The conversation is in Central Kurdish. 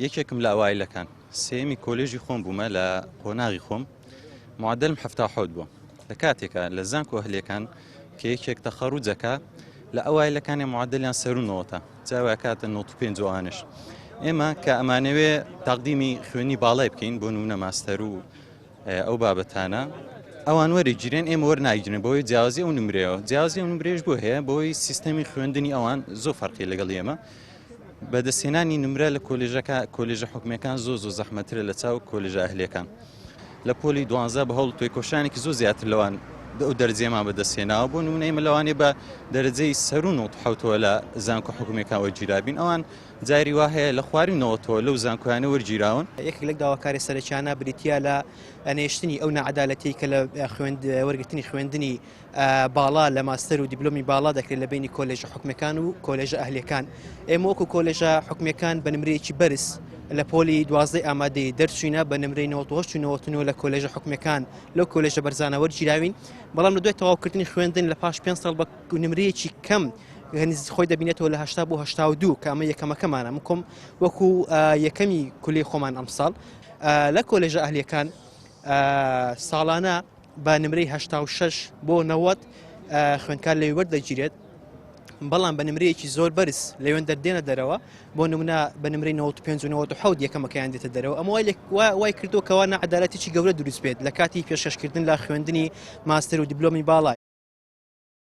یەکێکم لە ئەوایلەکان سێیەمی کۆلێژی خۆم بوومە لە قۆناغی خۆم معدلم 77 بووە لە کاتێکا لە زانکۆ ئەهلیەکان کە یەکێک تەخەڕوجەکە لە ئەوایلەکانی معدلیان سەرو نەوەتە جاوە کاتە 95 ئەوانش ئێمە کە ئەمانەوێ تەقدیمی خوێنی باڵای بکەین بۆ نمونە ماستەر و ئەو بابەتانە ئەوان وەرەگیرێن ئێمە وەرناگیرێن بەوەی جیاوازی ئەو نمرەیەوە جیاوازی ئەو نمرەیەش بۆ هەیە بۆی سیستەمی خوێندنی ئەوان زۆر فەرقی لەگەڵ ئێمە بەدەستهێنانی نمرە لە کۆلێژەکە کۆلێژە حکومیەکان زۆر زۆر زەحمەترە لە چاو کۆلێژە ئەهلیەکان لە پۆلی دوانزە بە هەوڵ تێکۆشانێکی زۆر زیاتر لەوان ئەو دەرجێمان بەدەستهێناوە بۆ نمونە ئێمە لەوانەیە بە دەرەجەی سەروو 97ەوە لە زانکۆ حکومیەکان وەرگیرابین ئەوان جاری وا هەیە لە خواری نەوەتەوە لەو زانکۆیانە وەرگیراون. یەکێک لەو داواکاریە سەرەکیانە بریتییە لە نەهێشتنی ئەو ناعەدالەتیەی کە لە وەرگرتنی خوێندنی باڵا لە ماستەر و دیبلۆمی باڵا دەکرێت لە بینی کۆلێژە حکومیەکان و کۆلێژە ئەهلیەکان. ئێمە وەکو کۆلێژە حکومیەکان بە نمرەیەکی بەرز لە پۆلی دوازدەی ئامادەیی دەرچوینە بە نمرەی 98 و 99 لە کۆلێژە حکومیەکان لەو کۆلێژە بەرزانە وەرگیراوین، بەڵام لە دوای تەواوکردنی خوێندن لە پاش پێنج ساڵ بە نمرەیەکی کەم خۆی دەبینێتەوە لە 80 بۆ 82 کە ئەمە یەکەمەکەمانە من کۆم وەکو یەکەمی کولی خۆمان ئەمساڵ لە کۆلێژە ئەهلیەکان ساڵانە بە نمرەی 86 بۆ 90 خوێندکار لەوێ وەردەگیرێت بەڵام بە نمرەیەکی زۆر بەرز لەوێن دەردێنە دەرەوە بۆ نمونە بە نمرەی 95 و 97 یەکەمەکەیان دێتە دەرەوە ئەمە وای وای کردو کەوا نەعەدالەتێکی گەورە دروست بێت لە کاتی پێشکەشکردن لە خوێندنی ماستەر و دیبلۆمی باڵا.